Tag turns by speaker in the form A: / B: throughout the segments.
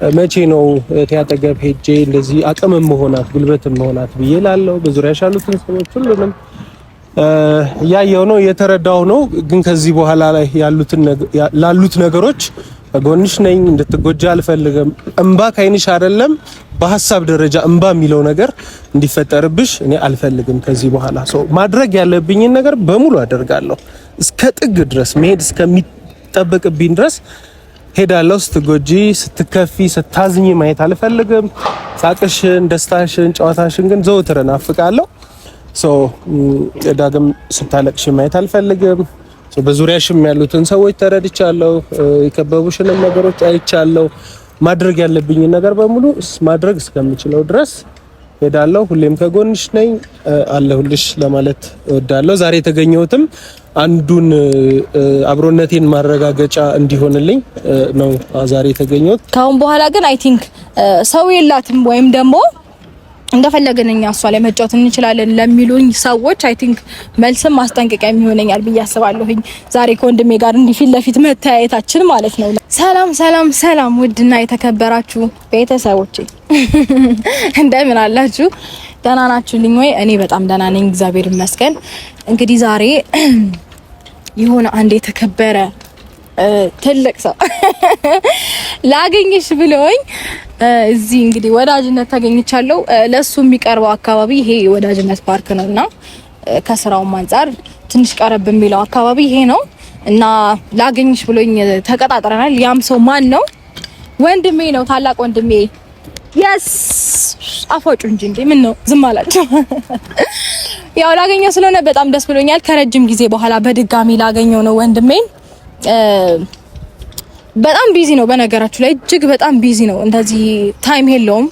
A: መቼ ነው እህቴ አጠገብ ሄጄ እንደዚህ አቅምም መሆናት ጉልበትም መሆናት ብዬ ላለው በዙሪያሽ ያሉትን ሰዎች ሁሉንም እያየው ነው፣ እየተረዳው ነው። ግን ከዚህ በኋላ ላይ ያሉትን ላሉት ነገሮች በጎንሽ ነኝ። እንድትጎጂ አልፈልግም። እምባ ካይንሽ አይደለም በሀሳብ ደረጃ እምባ የሚለው ነገር እንዲፈጠርብሽ እኔ አልፈልግም። ከዚህ በኋላ so ማድረግ ያለብኝን ነገር በሙሉ አደርጋለሁ። እስከ ጥግ ድረስ መሄድ እስከሚጠበቅብኝ ድረስ ሄዳለሁ። ስትጎጂ፣ ስትከፊ፣ ስታዝኝ ማየት አልፈልግም። ሳቅሽን፣ ደስታሽን፣ ጨዋታሽን ግን ዘውትር እናፍቃለሁ። So ዳግም ስታለቅሽ ማየት አልፈልግም። በዙሪያሽም ያሉትን ሰዎች ተረድቻለሁ። የከበቡሽንም ነገሮች አይቻለሁ። ማድረግ ያለብኝን ነገር በሙሉ ማድረግ እስከምችለው ድረስ ሄዳለሁ። ሁሌም ከጎንሽ ነኝ፣ አለሁልሽ ለማለት እወዳለሁ። ዛሬ የተገኘሁትም አንዱን አብሮነቴን ማረጋገጫ እንዲሆንልኝ ነው ዛሬ የተገኘሁት።
B: ካሁን በኋላ ግን I think ሰው የላትም ወይም ደግሞ እንደፈለግን እኛ እሷ ላይ መጫወት እንችላለን ለሚሉኝ ሰዎች I think መልስም ማስጠንቀቂያ የሚሆነኛል ብዬ አስባለሁኝ። ዛሬ ከወንድሜ ጋር እንዲህ ፊት ለፊት መተያየታችን ማለት ነው። ሰላም ሰላም ሰላም! ውድና የተከበራችሁ ቤተሰቦቼ እንደምን አላችሁ? ደህና ናችሁልኝ ወይ? እኔ በጣም ደህና ነኝ፣ እግዚአብሔር ይመስገን። እንግዲህ ዛሬ የሆነ አንድ የተከበረ ትልቅ ሰው ላገኝሽ ብሎኝ እዚህ እንግዲህ ወዳጅነት ተገኝቻለሁ። ለሱ የሚቀርበው አካባቢ ይሄ ወዳጅነት ፓርክ ነውና ከስራውም አንጻር ትንሽ ቀረብ የሚለው አካባቢ ይሄ ነው እና ላገኝሽ ብሎኝ ተቀጣጥረናል። ያም ሰው ማን ነው? ወንድሜ ነው፣ ታላቅ ወንድሜ። Yes፣ አፏጩ እንጂ እንዴ! ምን ነው ዝም አላችሁ? ያው ላገኘው ስለሆነ በጣም ደስ ብሎኛል። ከረጅም ጊዜ በኋላ በድጋሚ ላገኘው ነው ወንድሜን። በጣም busy ነው በነገራችሁ ላይ፣ እጅግ በጣም busy ነው። እንደዚህ time የለውም።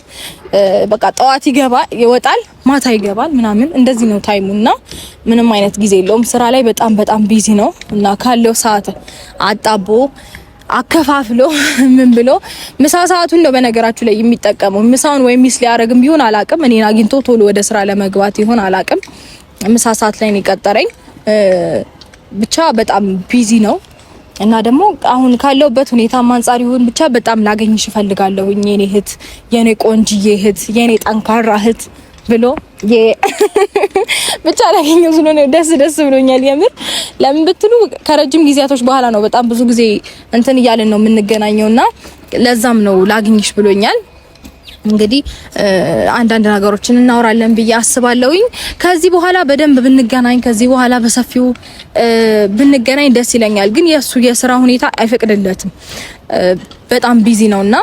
B: በቃ ጠዋት ይገባ ይወጣል፣ ማታ ይገባል ምናምን እንደዚህ ነው time ኡ እና ምንም አይነት ጊዜ የለውም። ስራ ላይ በጣም በጣም busy ነው እና ካለው ሰዓት አጣቦ አከፋፍሎ ምን ብሎ ምሳ ሰዓቱን ነው በነገራችሁ ላይ የሚጠቀመው። ምሳውን ወይም miss ሊያደርግም ቢሆን አላቅም፣ እኔን አግኝቶ ቶሎ ወደ ስራ ለመግባት ይሆን አላቅም። ምሳ ሰዓት ላይ ነው የቀጠረኝ። ብቻ በጣም busy ነው እና ደግሞ አሁን ካለውበት ሁኔታ አንጻር ይሁን ብቻ በጣም ላገኝሽ እፈልጋለሁ የኔ እህት፣ የኔ ቆንጅዬ እህት፣ የኔ ጠንካራ እህት ብሎ ብቻ ላገኘው ስለሆነ ደስ ደስ ብሎኛል። የምር ለምን ብትሉ ከረጅም ጊዜያቶች በኋላ ነው በጣም ብዙ ጊዜ እንትን እያልን ነው የምንገናኘውና ለዛም ነው ላገኝሽ ብሎኛል። እንግዲህ አንዳንድ ነገሮችን እናወራለን ብዬ አስባለሁኝ። ከዚህ በኋላ በደንብ ብንገናኝ፣ ከዚህ በኋላ በሰፊው ብንገናኝ ደስ ይለኛል። ግን የእሱ የስራ ሁኔታ አይፈቅድለትም። በጣም busy ነውና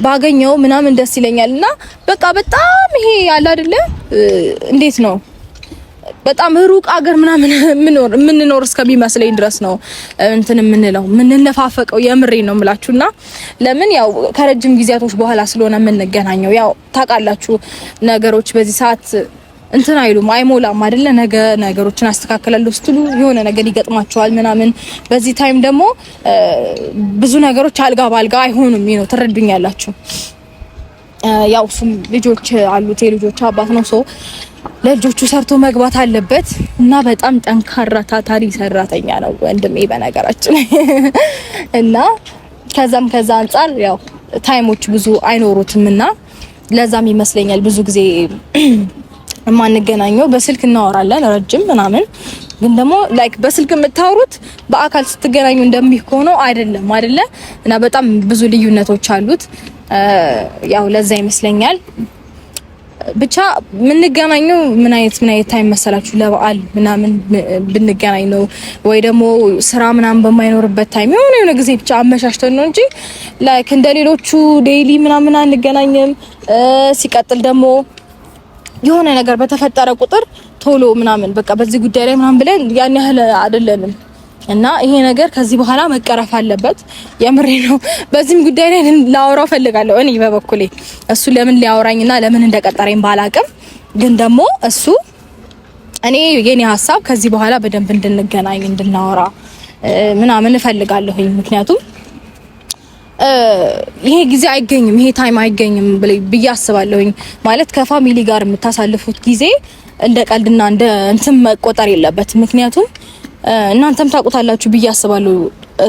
B: ባገኘው ምናምን ደስ ይለኛል። እና በቃ በጣም ይሄ ያለ አይደለ እንዴት ነው በጣም ሩቅ አገር ምናምን የምንኖር እስከሚመስለኝ ድረስ ነው እንትን የምንለው የምንነፋፈቀው። የምሬ ነው የምላችሁና ለምን ያው ከረጅም ጊዜያቶች በኋላ ስለሆነ የምንገናኘው፣ ያው ታውቃላችሁ ነገሮች በዚህ ሰዓት እንትን አይሉም፣ አይሞላም አይደለ? ነገ ነገሮችን አስተካክላለሁ ስትሉ የሆነ ነገር ይገጥማቸዋል ምናምን። በዚህ time ደግሞ ብዙ ነገሮች አልጋ ባልጋ አይሆኑም ነው፣ ትረዱኛላችሁ። ያው እሱም ልጆች አሉት፣ የልጆች አባት ነው፣ so ለልጆቹ ሰርቶ መግባት አለበት እና በጣም ጠንካራ ታታሪ ሰራተኛ ነው ወንድሜ በነገራችን እና ከዛም ከዛ አንጻር ያው time ኦች ብዙ አይኖሩትም እና ለዛም ይመስለኛል ብዙ ጊዜ የማንገናኘው። በስልክ እናወራለን ረጅም ምናምን፣ ግን ደግሞ like በስልክ የምታወሩት በአካል ስትገናኙ እንደሚሆነው አይደለም አይደለ? እና በጣም ብዙ ልዩነቶች አሉት። ያው ለዛ ይመስለኛል ብቻ የምንገናኘው ምን አይነት time መሰላችሁ? ለበዓል ምናምን ብንገናኝ ነው ወይ ደግሞ ስራ ምናምን በማይኖርበት time የሆነ የሆነ ጊዜ ብቻ አመሻሽተን ነው እንጂ like እንደ ሌሎቹ daily ምናምን አንገናኝም። ሲቀጥል ደግሞ የሆነ ነገር በተፈጠረ ቁጥር ቶሎ ምናምን በቃ በዚህ ጉዳይ ላይ ምናምን ብለን ያን ያህል አይደለንም። እና ይሄ ነገር ከዚህ በኋላ መቀረፍ አለበት። የምሬ ነው። በዚህም ጉዳይ ላይ ላወራው ፈልጋለሁ። እኔ በበኩሌ እሱ ለምን ሊያወራኝና ለምን እንደቀጠረኝ ባላቅም፣ ግን ደግሞ እሱ እኔ የኔ ሀሳብ ከዚህ በኋላ በደንብ እንድንገናኝ እንድናወራ ምናምን እፈልጋለሁኝ። ምክንያቱም ይሄ ጊዜ አይገኝም፣ ይሄ time አይገኝም ብዬ አስባለሁኝ። ማለት ከ family ጋር የምታሳልፉት ጊዜ እንደ ቀልድና እንደ እንትን መቆጠር የለበትም። ምክንያቱም እናንተም ታውቁታላችሁ ብዬ አስባለሁ።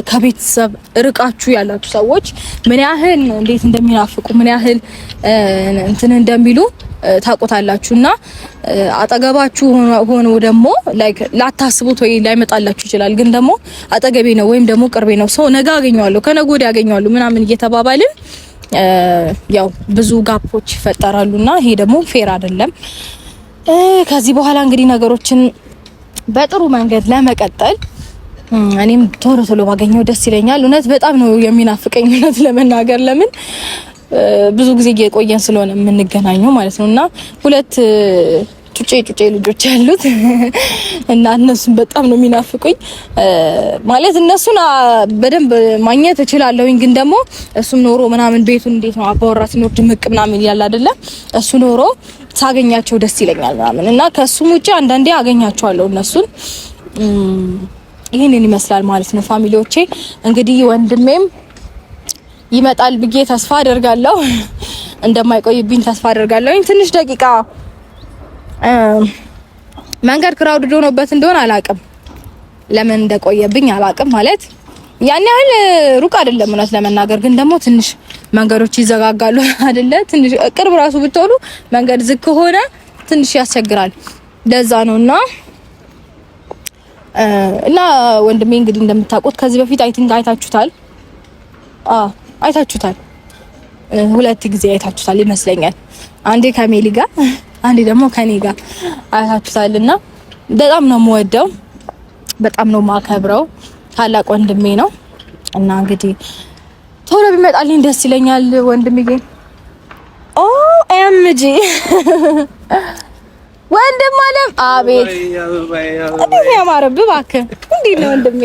B: ከቤተሰብ ርቃችሁ ያላችሁ ሰዎች ምን ያህል እንዴት እንደሚናፍቁ ምን ያህል እንትን እንደሚሉ ታውቁታላችሁ። እና አጠገባችሁ ሆኖ ደግሞ like ላታስቡት ወይ ላይመጣላችሁ ይችላል። ግን ደግሞ አጠገቤ ነው ወይም ደግሞ ቅርቤ ነው ሰው ነገ አገኘዋለሁ ከነገ ወዲያ አገኘዋለሁ ምናምን እየተባባልን ያው ብዙ gap ኦች ይፈጠራሉና ይሄ ደግሞ fair አይደለም። ከዚህ በኋላ እንግዲህ ነገሮችን በጥሩ መንገድ ለመቀጠል እኔም ቶሎ ቶሎ ባገኘው ደስ ይለኛል። እውነት በጣም ነው የሚናፍቀኝ፣ እውነት ለመናገር ለምን ብዙ ጊዜ እየቆየን ስለሆነ የምንገናኘው ማለት ነው እና ሁለት ጩጬ ጩጬ ልጆች ያሉት እና እነሱን በጣም ነው የሚናፍቁኝ። ማለት እነሱን በደንብ ማግኘት እችላለሁኝ፣ ግን ደግሞ እሱም ኖሮ ምናምን ቤቱን እንዴት ነው አባወራ ሲኖር ድምቅ ምናምን ይላል አይደለ? እሱ ኖሮ ሳገኛቸው ደስ ይለኛል ምናምን እና ከእሱም ውጭ አንዳንዴ አገኛቸዋለሁ እነሱን። ይህንን ይመስላል ማለት ነው family ዎቼ። እንግዲህ ወንድሜም ይመጣል ብዬ ተስፋ አደርጋለሁ። እንደማይቆይብኝ ተስፋ አደርጋለሁ። ትንሽ ደቂቃ መንገድ crowd ሆኖበት እንደሆነ አላቅም፣ ለምን እንደቆየብኝ አላቅም። ማለት ያን ያህል ሩቅ አይደለም እውነት ለመናገር ግን ደግሞ ትንሽ መንገዶች ይዘጋጋሉ አይደለ? ትንሽ ቅርብ ራሱ ብትሆኑ መንገድ ዝግ ከሆነ ትንሽ ያስቸግራል። ለዛ ነውና እና ወንድሜ እንግዲህ እንደምታውቁት ከዚህ በፊት I think አይታችሁታል። አዎ አይታችሁታል፣ ሁለት ጊዜ አይታችሁታል ይመስለኛል። አንዴ ከሜሊ ጋር አንዴ ደግሞ ከኔ ጋር አይታችሁታል። እና በጣም ነው የምወደው፣ በጣም ነው የማከብረው። ታላቅ ወንድሜ ነው እና እንግዲህ ቶሎ ቢመጣልኝ ደስ ይለኛል ወንድምዬ። OMG ወንድም አለም አቤት፣ እንዴት ነው ያማረብህ! እባክህ እንዴት ነው ወንድሜ?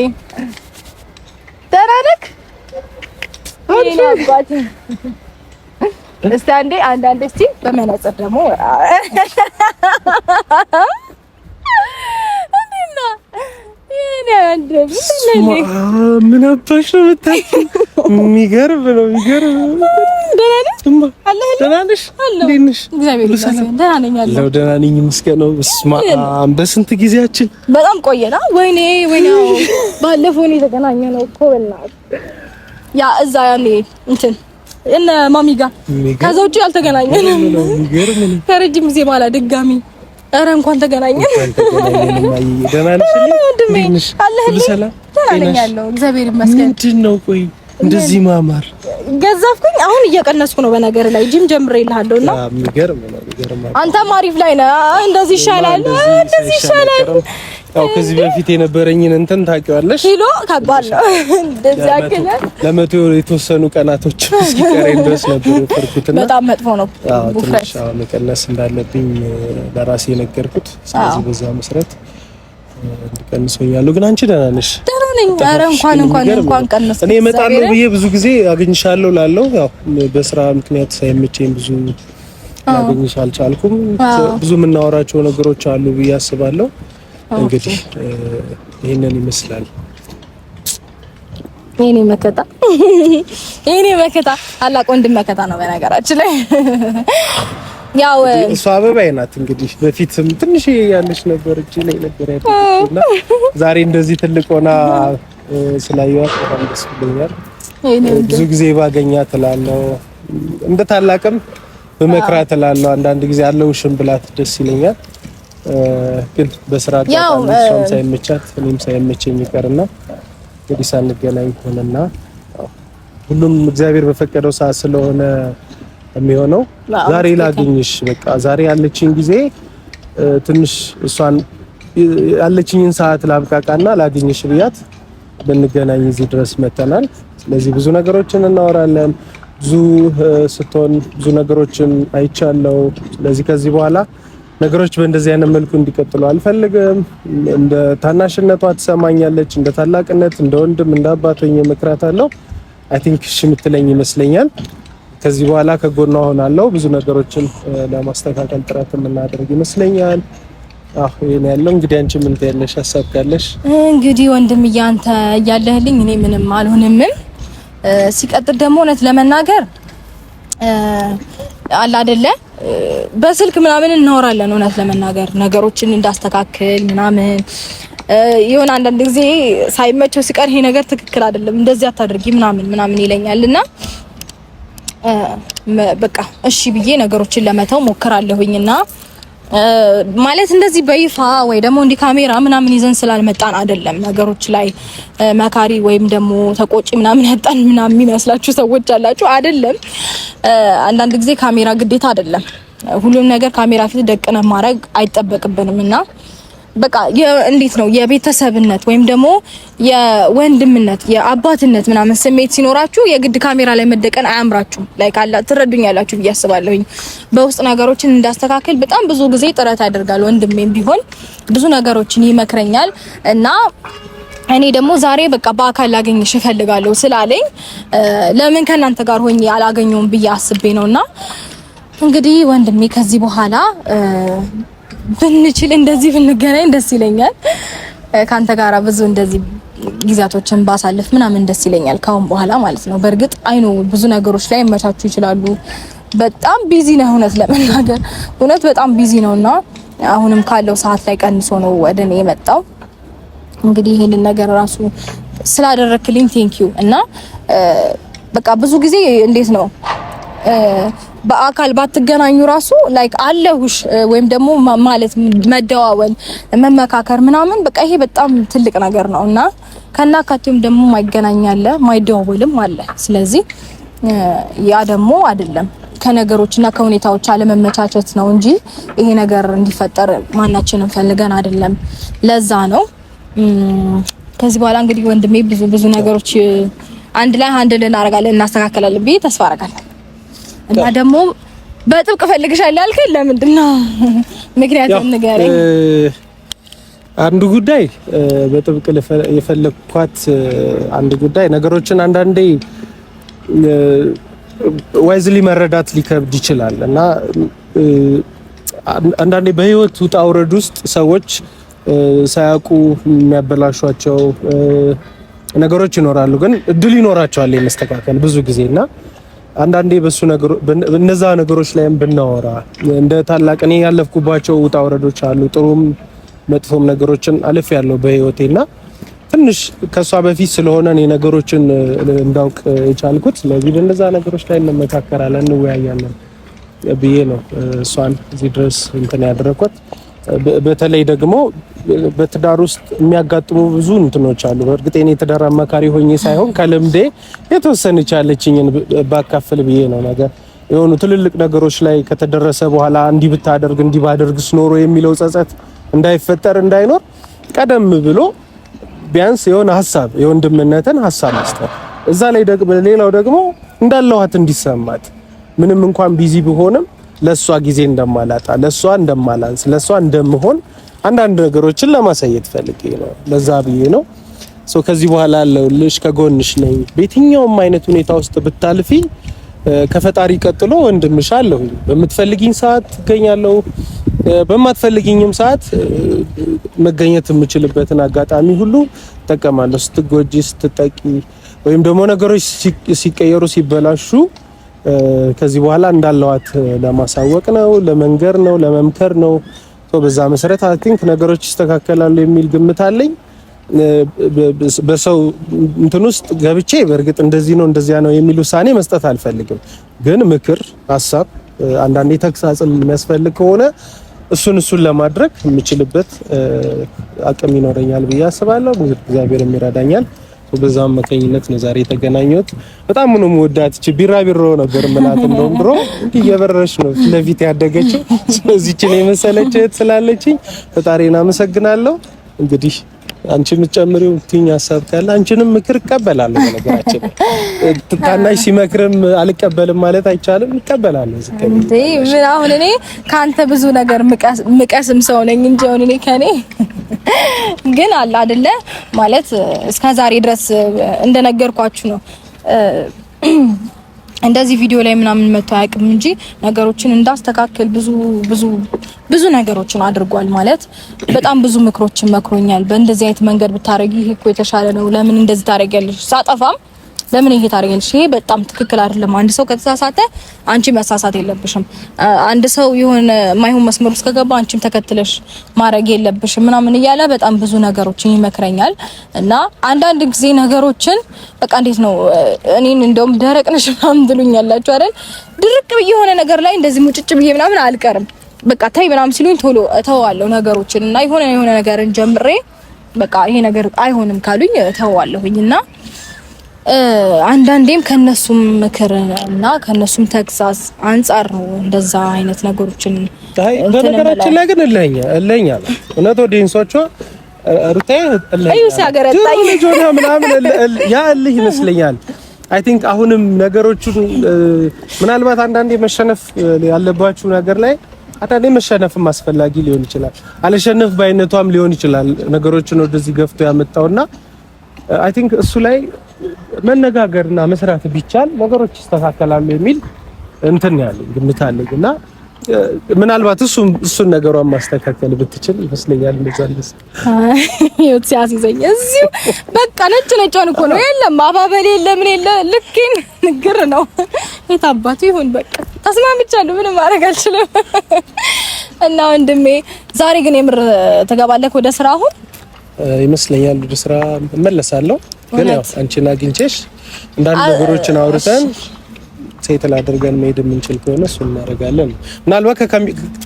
B: ደህና ነህ? እስቲ አንዴ አንዳንዴ እስቲ በመነጽር ደግሞ
A: ምን አባሽ ነው የምታውቂው? የሚገርም ነው የሚገርም። ደህና ነሽ? እንዴት ነሽ? ደህና ነኝ ይመስገን። በስመ አብ በስንት ጊዜያችን
B: በጣም ቆየና። ወይኔ ወይኔ፣ ባለፈው ነው የተገናኘነው እኮ በእናትህ ያ እዛ ያኔ እንትን እነ ማሚ ጋር ከዛ ውጪ አልተገናኘንም። ከረጅም ጊዜ በኋላ ድጋሚ ኧረ እንኳን ተገናኘን።
A: ደህና ነሽ?
B: ደህና ነኝ ያለው እግዚአብሔር ይመስገን።
A: ምንድን ነው ቆይ እንደዚህ ማማር
B: ገዛፍኩኝ። አሁን እየቀነስኩ ነው። በነገር ላይ ጂም ጀምሬልሃለሁ እና
A: የሚገርም ነው የሚገርም።
B: አንተም አሪፍ ላይ ነህ። እንደዚህ ይሻላል፣ እንደዚህ ይሻላል።
A: ያው ከዚህ በፊት የነበረኝን እንትን ታውቂዋለሽ።
B: ኪሎ ከባድ ነው። እንደዚህ አክለ
A: ለመቶ የተወሰኑ ቀናቶች እስኪቀረኝ ድረስ ነበር የወፈርኩትና
B: በጣም መጥፎ ነው።
A: አዎ ትንሽ መቀነስ እንዳለብኝ ለራሴ የነገርኩት። ስለዚህ በዛ መሰረት እንድቀንሰኛለሁ። ግን አንቺ ደህና ነሽ?
B: ደህና ነኝ። ኧረ እንኳን እንኳን እንኳን ቀነስኩ።
A: እኔ እመጣለሁ ብዬ ብዙ ጊዜ አግኝሻለሁ ላለው ያው በስራ ምክንያት ሳይመቸኝ ብዙ ላገኝሽ አልቻልኩም። ብዙ የምናወራቸው ነገሮች አሉ ብዬ አስባለሁ። እንግዲህ ይህንን ይመስላል።
B: የኔ መከታ የኔ መከታ ታላቅ ወንድም መከታ ነው በነገራችን ላይ ያው
A: እሷ አበባዬ ናት። እንግዲህ በፊትም ትንሽ ያለች ነበር እጅ ላይ ነበር ያደረችው እና ዛሬ እንደዚህ ትልቅ ሆና ስላየኋት በጣም ደስ ብሎኛል። ብዙ ጊዜ ባገኛት እላለሁ፣ እንደ ታላቅም በመክራት እላለሁ። አንዳንድ ጊዜ አለውሽም ብላት ደስ ይለኛል። ግን በስራ አጋጣሚ እሷም ሳይመቻት እኔም ሳይመቸኝ ይቀርና እንግዲህ ሳንገናኝ ሆነና ሁሉም እግዚአብሔር በፈቀደው ሰዓት ስለሆነ የሚሆነው ዛሬ ላግኝሽ፣ በቃ ዛሬ ያለችኝ ጊዜ ትንሽ እሷን ያለችኝን ሰዓት ላብቃቃና ላግኝሽ ብያት ብንገናኝ እዚህ ድረስ መተናል። ስለዚህ ብዙ ነገሮችን እናወራለን። ብዙ ስትሆን ብዙ ነገሮችን አይቻለው። ስለዚህ ከዚህ በኋላ ነገሮች በእንደዚህ አይነት መልኩ እንዲቀጥሉ አልፈልግም። እንደ ታናሽነቷ ትሰማኛለች፣ እንደ ታላቅነት፣ እንደ ወንድም፣ እንደ አባት ሆኜ እመክራታለሁ። I think እሺ የምትለኝ ይመስለኛል። ከዚህ በኋላ ከጎኗ ሆናለሁ። ብዙ ነገሮችን ለማስተካከል ጥረት የምናደርግ ይመስለኛል። አዎ ይሄን ያለው እንግዲህ። አንቺ ምን ትያለሽ? ሀሳብ ካለሽ
B: እንግዲህ ወንድምዬ አንተ እያለህልኝ እኔ ምንም አልሆንምም። ሲቀጥል ደግሞ እውነት ለመናገር አለ አይደለ በስልክ ምናምን እናወራለን። እውነት ለመናገር ነገሮችን እንዳስተካክል ምናምን የሆነ አንዳንድ ጊዜ ሳይመቸው ሲቀር ይሄ ነገር ትክክል አይደለም፣ እንደዚህ አታድርጊ ምናምን ምናምን ይለኛልና በቃ እሺ ብዬ ነገሮችን ለመተው ሞክራለሁኝና ማለት እንደዚህ በይፋ ወይ ደግሞ እንዲህ ካሜራ ምናምን ይዘን ስላልመጣን አይደለም። ነገሮች ላይ መካሪ ወይም ደግሞ ተቆጪ ምናምን ያጣን ምናምን የሚመስላችሁ ሰዎች አላችሁ። አይደለም። አንዳንድ ጊዜ ካሜራ ግዴታ አይደለም። ሁሉም ነገር ካሜራ ፊት ደቅነ ማድረግ አይጠበቅብንም እና በቃ እንዴት ነው የቤተሰብነት ወይም ደግሞ የወንድምነት የአባትነት ምናምን ስሜት ሲኖራችሁ የግድ ካሜራ ላይ መደቀን አያምራችሁም። Like አላ ትረዱኛላችሁ ብዬ አስባለሁኝ። በውስጥ ነገሮችን እንዳስተካከል በጣም ብዙ ጊዜ ጥረት ያደርጋል። ወንድሜም ቢሆን ብዙ ነገሮችን ይመክረኛል እና እኔ ደግሞ ዛሬ በቃ በአካል ላገኝሽ እፈልጋለሁ ስላለኝ ለምን ከእናንተ ጋር ሆኜ አላገኘውም ብዬ አስቤ ነውና እንግዲህ ወንድሜ ከዚህ በኋላ ብንችል እንደዚህ ብንገናኝ ደስ ይለኛል። ካንተ ጋራ ብዙ እንደዚህ ጊዜያቶችን ባሳልፍ ምናምን ደስ ይለኛል፣ ካሁን በኋላ ማለት ነው። በእርግጥ I know ብዙ ነገሮች ላይ መቻቹ ይችላሉ። በጣም busy ነው፣ እውነት ለመናገር እውነት በጣም busy ነውና አሁንም ካለው ሰዓት ላይ ቀንሶ ነው ወደ እኔ የመጣው። እንግዲህ ይሄንን ነገር ራሱ ስላደረክልኝ thank you። እና በቃ ብዙ ጊዜ እንዴት ነው በአካል ባትገናኙ ራሱ like አለሁሽ ወይም ደግሞ ማለት መደዋወል፣ መመካከር ምናምን በቃ ይሄ በጣም ትልቅ ነገር ነው እና ከናካቴውም ደግሞ ማይገናኝ አለ፣ ማይደዋወልም አለ። ስለዚህ ያ ደግሞ አይደለም ከነገሮችና ከሁኔታዎች አለመመቻቸት ነው እንጂ ይሄ ነገር እንዲፈጠር ማናችንም ፈልገን አይደለም። ለዛ ነው ከዚህ በኋላ እንግዲህ ወንድሜ ብዙ ብዙ ነገሮች አንድ ላይ አንድ ልናደርጋለን እናስተካከላለን ብዬ ተስፋ አደርጋለሁ። እና ደግሞ በጥብቅ እፈልግሻለሁ ያልከኝ ለምንድን ነው? ምክንያቱም ንገረኝ።
A: አንዱ ጉዳይ በጥብቅ የፈለግኳት አንድ ጉዳይ ነገሮችን አንዳንዴ wisely መረዳት ሊከብድ ይችላል እና አንዳንዴ በህይወት ውጣ ውረድ ውስጥ ሰዎች ሳያውቁ የሚያበላሿቸው ነገሮች ይኖራሉ። ግን እድል ይኖራቸዋል የመስተካከል ብዙ ጊዜ እና አንዳንዴ በሱ እነዛ ነገሮች ላይም ብናወራ እንደ ታላቅ እኔ ያለፍኩባቸው ውጣ ውረዶች አሉ። ጥሩም መጥፎም ነገሮችን አልፍ ያለው በህይወቴና ትንሽ ከሷ በፊት ስለሆነ እኔ ነገሮችን እንዳውቅ የቻልኩት። ስለዚህ በእነዛ ነገሮች ላይ እንመካከራለን፣ እንወያያለን ብዬ ነው እሷን እዚህ ድረስ እንትን ያደረኩት። በተለይ ደግሞ በትዳር ውስጥ የሚያጋጥሙ ብዙ እንትኖች አሉ። በእርግጥ እኔ የትዳር አማካሪ ሆኜ ሳይሆን ከልምዴ የተወሰነች ያለችኝን ባካፍል ብዬ ነው። ነገር የሆኑ ትልልቅ ነገሮች ላይ ከተደረሰ በኋላ እንዲህ ብታደርግ እንዲህ ባደርግስ ኖሮ የሚለው ጸጸት እንዳይፈጠር እንዳይኖር ቀደም ብሎ ቢያንስ የሆነ ሀሳብ የወንድምነትን ሀሳብ መስጠት እዛ ላይ ደግሞ ሌላው ደግሞ እንዳለኋት እንዲሰማት ምንም እንኳን busy ብሆንም ለሷ ጊዜ እንደማላጣ ለሷ እንደማላንስ ለሷ እንደምሆን አንዳንድ ነገሮችን ለማሳየት ፈልጌ ነው። ለዛ ብዬ ነው። So ከዚህ በኋላ አለሁልሽ፣ ከጎንሽ ነኝ። በየትኛውም አይነት ሁኔታ ውስጥ ብታልፊ ከፈጣሪ ቀጥሎ ወንድምሽ አለሁኝ። በምትፈልጊኝ ሰዓት እገኛለሁ፣ በማትፈልጊኝም ሰዓት መገኘት የምችልበትን አጋጣሚ ሁሉ እጠቀማለሁ። ስትጎጂ፣ ስትጠቂ ወይም ደግሞ ነገሮች ሲቀየሩ ሲበላሹ ከዚህ በኋላ እንዳለዋት ለማሳወቅ ነው፣ ለመንገር ነው፣ ለመምከር ነው። በዛ መሰረት I think ነገሮች ይስተካከላሉ የሚል ግምት አለኝ። በሰው እንትን ውስጥ ገብቼ በእርግጥ እንደዚህ ነው እንደዚያ ነው የሚል ውሳኔ መስጠት አልፈልግም። ግን ምክር፣ ሀሳብ፣ አንዳንዴ ተግሳጽም የሚያስፈልግ ከሆነ እሱን እሱን ለማድረግ የምችልበት አቅም ይኖረኛል ብዬ አስባለሁ። እግዚአብሔርም ይረዳኛል። በዛ አማካኝነት ነው ዛሬ የተገናኘሁት። በጣም ነው የምወዳት። እቺ ቢራቢሮ ነበር የምላት እንደውም ድሮ እንዲህ እየበረረች ነው ፊት ለፊት ያደገችው። ስለዚህ እቺን የመሰለች እህት ስላለችኝ ፈጣሪን አመሰግናለሁ። እንግዲህ አንቺ የምትጨምሪው ትኝ ሀሳብ ካለ አንቺንም ምክር እቀበላለሁ። በነገራችን ታናሽ ሲመክርም አልቀበልም ማለት አይቻልም፣ እቀበላለሁ።
B: እንዴ ምን አሁን እኔ ካንተ ብዙ ነገር ምቀስም ሰው ነኝ እንጂ አሁን እኔ ከኔ ግን አለ አይደለ ማለት እስከ ዛሬ ድረስ እንደነገርኳችሁ ነው። እንደዚህ ቪዲዮ ላይ ምናምን መጥቶ አያውቅም እንጂ ነገሮችን እንዳስተካክል ብዙ ብዙ ብዙ ነገሮችን አድርጓል። ማለት በጣም ብዙ ምክሮችን መክሮኛል። በእንደዚህ አይነት መንገድ ብታረጊ ይሄ እኮ የተሻለ ነው፣ ለምን እንደዚህ ታረጊያለሽ? ሳጠፋም ለምን ይሄ ታደርጊያለሽ? ይሄ በጣም ትክክል አይደለም። አንድ ሰው ከተሳሳተ አንቺ መሳሳት የለብሽም። አንድ ሰው የሆነ የማይሆን መስመር ውስጥ ከገባ አንቺም ተከትለሽ ማድረግ የለብሽም ምናምን እያለ በጣም ብዙ ነገሮችን ይመክረኛል። እና አንዳንድ ጊዜ ነገሮችን በቃ እንዴት ነው እኔን እንደውም ደረቅ ነሽ ምናምን ትሉኛላችሁ አይደል? ድርቅ ብዬ የሆነ ነገር ላይ እንደዚህ ሙጭጭ ብዬ ምናምን አልቀርም። በቃ ተይ ምናምን ሲሉኝ ቶሎ እተዋለሁ ነገሮችን እና የሆነ የሆነ ነገርን ጀምሬ በቃ ይሄ ነገር አይሆንም ካሉኝ እተዋለሁኝ እና አንዳንዴም ከነሱም ምክር እና ከነሱም ተግሳጽ አንጻር ነው እንደዛ አይነት ነገሮችን።
A: በነገራችን ላይ ግን እልኸኛ እልኸኛ ነው እውነት audience ኦቿ ሩታዬ እልኸኛ ምናምን ያ እልህ ይመስለኛል። I think አሁንም ነገሮቹን ምናልባት አንዳንዴ መሸነፍ ያለባችሁ ነገር ላይ አንዳንዴ መሸነፍም አስፈላጊ ሊሆን ይችላል። አልሸነፍ ባይነቷም ሊሆን ይችላል ነገሮችን ወደዚህ ገፍቶ ያመጣውና I think እሱ ላይ መነጋገርና መስራት ቢቻል ነገሮች ይስተካከላሉ የሚል እንትን ያለኝ ግምት አለኝ እና ምናልባት እሱን ነገሯን ማስተካከል ብትችል ይመስለኛል። እንደዛ
B: ይኸው ሲያስይዘኝ እዚሁ በቃ ነጭ ነጯን እኮ ነው። የለም አባበል የለ ምን የለ ልኬን ንግር ነው። የት አባቱ ይሁን በቃ ተስማምቻለሁ። ምንም ማድረግ አልችልም። እና ወንድሜ ዛሬ ግን የምር ትገባለህ ወደ ስራ አሁን?
A: ይመስለኛል ወደ ስራ እመለሳለሁ። ግን ያው አንቺን አግኝቼሽ አንዳንድ ነገሮችን አውርተን settle አድርገን መሄድ የምንችል ከሆነ እሱን እናደርጋለን። ምናልባት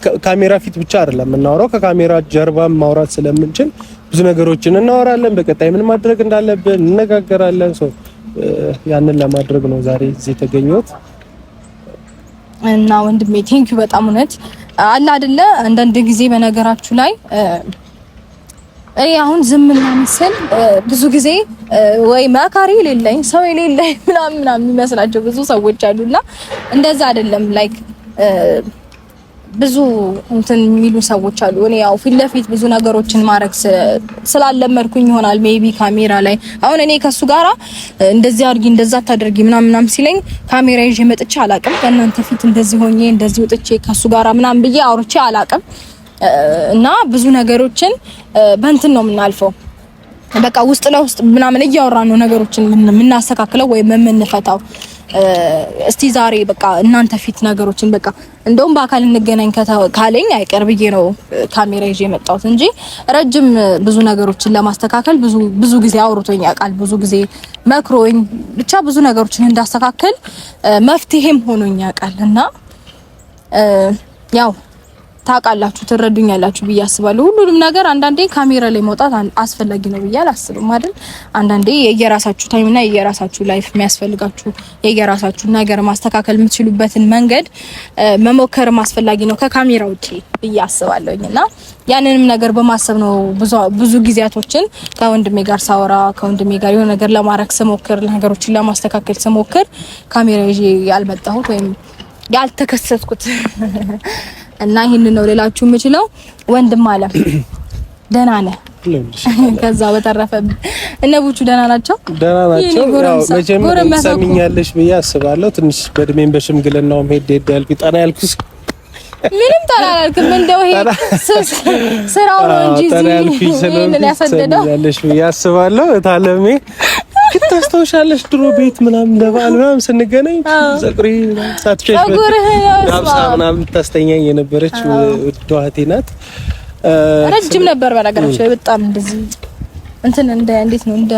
A: ከካሜራ ፊት ብቻ አይደለም የምናወራው፣ ከካሜራ ጀርባ ማውራት ስለምንችል ብዙ ነገሮችን እናወራለን። በቀጣይ ምን ማድረግ እንዳለብን እንነጋገራለን። so ያንን ለማድረግ ነው ዛሬ እዚህ የተገኘሁት።
B: እና ወንድሜ thank you በጣም እውነት አለ አይደለ። አንዳንድ ጊዜ በነገራችሁ ላይ እኔ አሁን ዝም ምናምን ስል ብዙ ጊዜ ወይ መካሪ የሌለኝ ሰው የሌለኝ ምናምን ምናምን የሚመስላቸው ብዙ ሰዎች አሉና እንደዛ አይደለም። like ብዙ እንትን የሚሉ ሰዎች አሉ። እኔ ያው ፊት ለፊት ብዙ ነገሮችን ማድረግ ስላለመድኩኝ ይሆናል maybe ካሜራ ላይ አሁን እኔ ከሱ ጋራ እንደዚህ አድርጊ እንደዛ አታደርጊ ምናምን ምናምን ሲለኝ ካሜራ ይዤ መጥቼ አላቅም። በእናንተ ፊት እንደዚህ ሆኜ እንደዚህ ወጥቼ ከሱ ጋራ ምናምን ብዬ አውርቼ አላቅም። እና ብዙ ነገሮችን በእንትን ነው የምናልፈው። በቃ ውስጥ ለውስጥ ምናምን እያወራን ነው ነገሮችን የምናስተካክለው ወይም የምንፈታው። እስቲ ዛሬ በቃ እናንተ ፊት ነገሮችን በቃ እንደውም በአካል እንገናኝ ካለኝ አይቀር ብዬ ነው ካሜራ ይዤ የመጣሁት እንጂ ረጅም ብዙ ነገሮችን ለማስተካከል ብዙ ብዙ ጊዜ አውርቶኝ ያውቃል። ብዙ ጊዜ መክሮኝ ብቻ ብዙ ነገሮችን እንዳስተካከል መፍትሄም ሆኖኝ ያውቃል እና ያው ታውቃላችሁ፣ ትረዱኛላችሁ ብዬ አስባለሁ። ሁሉንም ነገር አንዳንዴ ካሜራ ላይ መውጣት አስፈላጊ ነው ብዬ አላስብም አይደል? አንዳንዴ የየራሳችሁ time እና የየራሳችሁ life የሚያስፈልጋችሁ የየራሳችሁ ነገር ማስተካከል የምትችሉበትን መንገድ መሞከርም አስፈላጊ ነው ከካሜራ ውጪ ብዬ አስባለሁኝ። እና ያንንም ነገር በማሰብ ነው ብዙ ጊዜያቶችን ከወንድሜ ጋር ሳወራ፣ ከወንድሜ ጋር የሆነ ነገር ለማድረግ ስሞክር፣ ነገሮችን ለማስተካከል ስሞክር ካሜራ ይዤ ያልመጣሁት ወይም ያልተከሰትኩት እና ይህንን ነው ሌላችሁ የምችለው። ወንድም አለ ደህና ነህ? ከዛ በተረፈ እነ ቡቹ ደህና ናቸው?
A: ደህና ናቸው። ያው መቼም ትሰሚኛለሽ ብዬ አስባለሁ። ትንሽ በእድሜም በሽምግልናውም ሄድ ሄድ ያልኩ ጠና ያልኩ
B: ምንም ጠና አላልክም። እንደው ይሄ ስራው ነው እንጂ ይሄንን ያሰደደው
A: ትሰሚኛለሽ ብዬ አስባለሁ። እታለሜ ግን ታስታውሻለሽ ድሮ ቤት ምናምን ለበዓል ምናምን ስንገናኝ ፀጉሬ ሳትሸሽ ጋብሳ ምናምን ታስተኛኝ የነበረች ውድ እህቴ ናት።
B: ረጅም ነበር በነገራችን ላይ በጣም እንደዚህ እንትን እንደ እንዴት ነው እንደ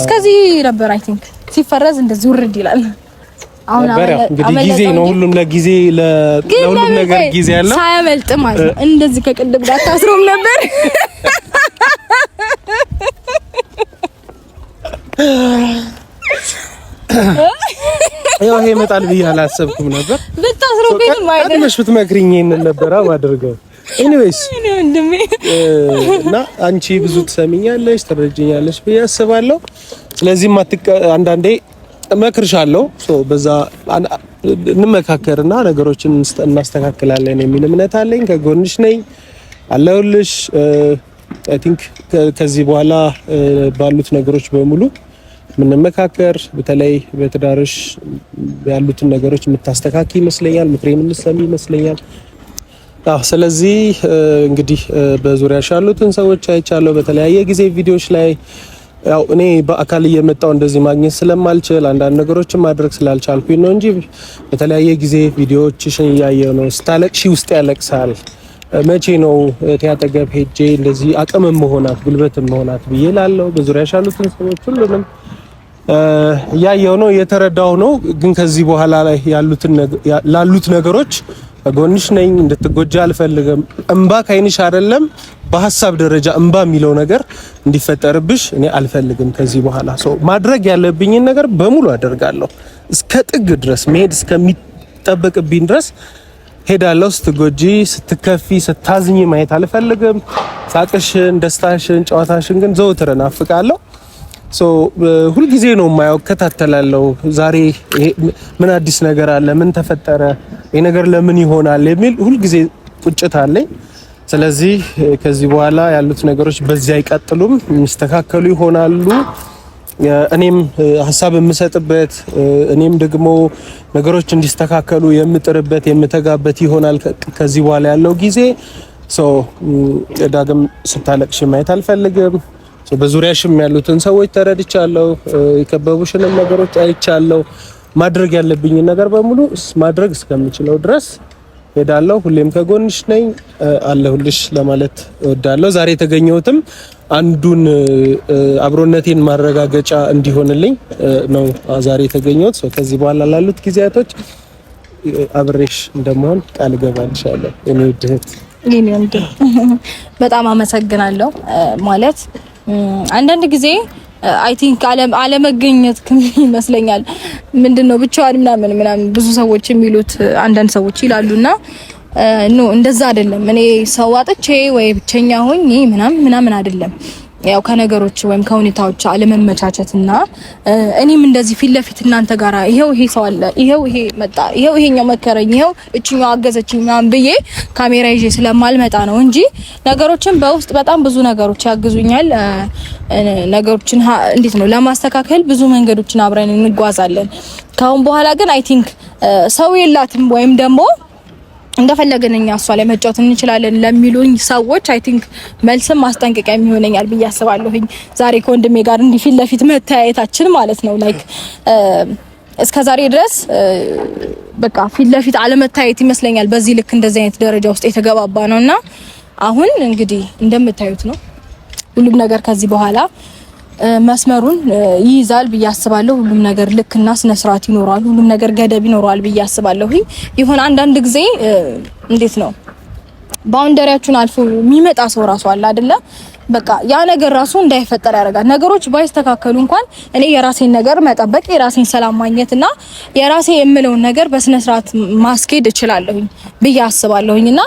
B: እስከዚህ ነበር። I think ሲፈረዝ እንደዚህ ውርድ ይላል።
A: አሁን እንግዲህ ጊዜ ነው ሁሉም ለጊዜ ለሁሉም ነገር ጊዜ አለው።
B: ሳያመልጥ ማለት ነው። እንደዚህ ከቅድም ጋር ታስሮም ነበር።
A: ያው ይሄ ይመጣል ብዬ አላሰብኩም ነበር።
B: ብታስረው ግን ማለት
A: ቀድመሽ ብትመክሪኝ ይሄንን ነበር ማድረገው። Anyways እና አንቺ ብዙ ትሰሚኛለሽ፣ ትረጅኛለሽ ብዬ አስባለሁ። ስለዚህ አንዳንዴ እመክርሻለሁ። so በዛ እንመካከርና ነገሮችን እናስተካክላለን የሚል እምነት አለኝ። ከጎንሽ ነኝ፣ አለሁልሽ። I think ከዚህ በኋላ ባሉት ነገሮች በሙሉ የምንመካከር በተለይ በትዳርሽ ያሉትን ነገሮች የምታስተካክይ ይመስለኛል። ምክሬን የምትሰሚ ይመስለኛል። አዎ፣ ስለዚህ እንግዲህ በዙሪያሽ ያሉትን ሰዎች አይቻለሁ። በተለያየ ጊዜ ቪዲዮዎች ላይ ያው እኔ በአካል እየመጣው እንደዚህ ማግኘት ስለማልችል አንዳንድ ነገሮችን ማድረግ ስላልቻልኩኝ ነው እንጂ በተለያየ ጊዜ ቪዲዮዎችሽን እያየሁ ነው። ስታለቅሺ ውስጥ ያለቅሳል። መቼ ነው እህቴ አጠገብ ሄጄ እንደዚህ አቅምም መሆናት ጉልበትም መሆናት ብዬ ላለው። በዙሪያሽ ያሉትን ሰዎች ሁሉንም እያየሁ ነው፣ እየተረዳሁ ነው። ግን ከዚህ በኋላ ላይ ላሉት ነገሮች ከጎንሽ ነኝ። እንድትጎጂ አልፈልግም። እምባ ከዓይንሽ አይደለም በሀሳብ ደረጃ እምባ የሚለው ነገር እንዲፈጠርብሽ እኔ አልፈልግም። ከዚህ በኋላ so ማድረግ ያለብኝን ነገር በሙሉ አደርጋለሁ። እስከ ጥግ ድረስ መሄድ እስከሚጠበቅብኝ ድረስ ሄዳለሁ። ስትጎጂ፣ ስትከፊ፣ ስታዝኝ ማየት አልፈልግም። ሳቅሽን፣ ደስታሽን፣ ጨዋታሽን ግን ዘውትር እናፍቃለሁ። So ሁልጊዜ ነው የማየው፣ እከታተላለሁ። ዛሬ ምን አዲስ ነገር አለ፣ ምን ተፈጠረ፣ ይሄ ነገር ለምን ይሆናል የሚል ሁልጊዜ ቁጭት አለኝ። ስለዚህ ከዚህ በኋላ ያሉት ነገሮች በዚህ አይቀጥሉም፣ የሚስተካከሉ ይሆናሉ። እኔም ሀሳብ የምሰጥበት፣ እኔም ደግሞ ነገሮች እንዲስተካከሉ የምጥርበት፣ የምተጋበት ይሆናል ከዚህ በኋላ ያለው ጊዜ። So ዳግም ስታለቅሽ ማየት አልፈልግም። በዙሪያሽም ያሉትን ሰዎች ተረድቻለሁ፣ የከበቡሽንም ነገሮች አይቻለሁ። ማድረግ ያለብኝን ነገር በሙሉ ማድረግ እስከምችለው ድረስ ሄዳለሁ። ሁሌም ከጎንሽ ነኝ፣ አለሁልሽ ለማለት እወዳለሁ። ዛሬ የተገኘሁትም አንዱን አብሮነቴን ማረጋገጫ እንዲሆንልኝ ነው ዛሬ የተገኘሁት። ከዚህ በኋላ ላሉት ጊዜያቶች አብሬሽ እንደመሆን ቃል እገባልሻለሁ የኔ ውድ እህት።
B: የኔ ወንድም በጣም አመሰግናለሁ። ማለት አንዳንድ ጊዜ I think አለመገኘት ይመስለኛል። ምንድነው ብቻዋን ምናምን ምናምን ብዙ ሰዎች የሚሉት፣ አንዳንድ ሰዎች ይላሉና no፣ እንደዛ አይደለም። እኔ ሰው አጥቼ ወይ ብቸኛ ሆኜ ምናምን ምናምን አይደለም። ያው ከነገሮች ወይም ከሁኔታዎች አለመመቻቸትና እኔም እንደዚህ ፊት ለፊት እናንተ ጋራ ይሄው ይሄ ሰው አለ፣ ይሄው ይሄ መጣ፣ ይሄው ይሄኛው መከረኝ፣ ይሄው እችኛው አገዘችኝ ምናምን ብዬ ካሜራ ይዤ ስለማልመጣ ነው እንጂ ነገሮችን በውስጥ በጣም ብዙ ነገሮች ያግዙኛል። ነገሮችን እንዴት ነው ለማስተካከል ብዙ መንገዶችን አብረን እንጓዛለን። ካሁን በኋላ ግን I think ሰው የላትም ወይም ደግሞ እንደፈለግን እኛ እሷ ላይ መጫወት እንችላለን ለሚሉኝ ሰዎች I think መልስም ማስጠንቀቂያ የሚሆነኛል ብዬ አስባለሁኝ። ዛሬ ከወንድሜ ጋር እንዲህ ፊት ለፊት መተያየታችን ማለት ነው። Like እስከ ዛሬ ድረስ በቃ ፊት ለፊት አለመታየት ይመስለኛል በዚህ ልክ እንደዚህ አይነት ደረጃ ውስጥ የተገባባ ነውና አሁን እንግዲህ እንደምታዩት ነው። ሁሉም ነገር ከዚህ በኋላ መስመሩን ይይዛል ብዬ አስባለሁ። ሁሉም ነገር ልክና ስነ ስርዓት ይኖረዋል። ሁሉም ነገር ገደብ ይኖረዋል ብዬ አስባለሁ። ይሁን አንዳንድ ጊዜ እንዴት ነው boundary ያችሁን አልፎ የሚመጣ ሰው ራሱ አለ አይደለ? በቃ ያ ነገር ራሱ እንዳይፈጠር ያደርጋል። ነገሮች ባይስተካከሉ እንኳን እኔ የራሴን ነገር መጠበቅ፣ የራሴን ሰላም ማግኘት እና የራሴ የምለውን ነገር በስነ ስርዓት ማስኬድ እችላለሁኝ ብዬ አስባለሁኝ። እና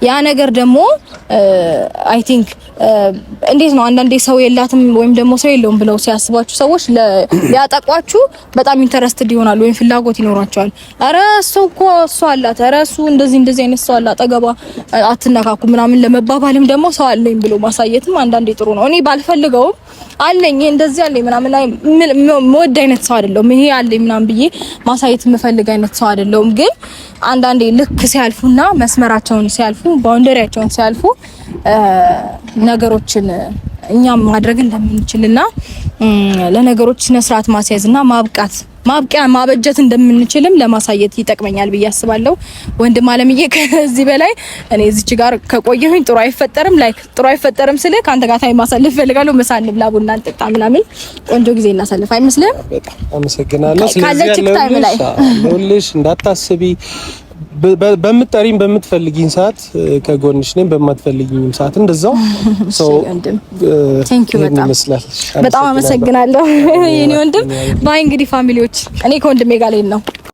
B: ያ ነገር ደግሞ I think እንዴት ነው አንዳንዴ ሰው የላትም ወይም ደግሞ ሰው የለውም ብለው ሲያስቧችሁ ሰዎች ሊያጠቋችሁ በጣም interested ይሆናሉ ወይም ፍላጎት ይኖራቸዋል። ኧረ እሱ እኮ እሱ አላት፣ ኧረ እሱ እንደዚህ እንደዚህ አይነት ሰው አለ አጠገቧ አትነካኩ ምናምን ለመባባልም ደግሞ ሰው አለኝ ብሎ ማሳየትም አንዳንዴ ጥሩ ነው። እኔ ባልፈልገውም አለኝ፣ እንደዚህ አለኝ ምናምን መወድ አይነት ሰው አይደለሁም። ይሄ አለኝ ምናምን ብዬ ማሳየት የምፈልግ አይነት ሰው አይደለሁም። ግን አንዳንዴ ልክ ሲያልፉና መስመራቸውን ሲያልፉ፣ boundary ያቸውን ሲያልፉ ነገሮችን እኛም ማድረግ እንደምንችልና ለነገሮች ስነ ስርዓት ማስያዝና ማብቃት ማብቂያ ማበጀት እንደምንችልም ለማሳየት ይጠቅመኛል ብዬ አስባለሁ። ወንድም አለምዬ፣ ከዚህ በላይ እኔ እዚች ጋር ከቆየሁኝ ጥሩ አይፈጠርም። Like ጥሩ አይፈጠርም ስልህ ከአንተ ጋር time ማሳለፍ እፈልጋለሁ። ምሳ እንብላ፣ ቡና እንጠጣ፣ ምናምን ቆንጆ ጊዜ እናሳልፍ አይመስልህም?
A: አመሰግናለሁ።
B: ካለችክ time ላይ
A: ሁልሽ እንዳታስቢ፣ በምትጠሪኝ በምትፈልጊኝ ሰዓት ከጎንሽ ነኝ፣ በማትፈልጊኝም ሰዓት እንደዛው።
B: So thank you፣ በጣም በጣም አመሰግናለሁ የኔ ወንድም። Bye እንግዲህ family ዎች፣ እኔ ከወንድሜ ጋር ልሄድ ነው።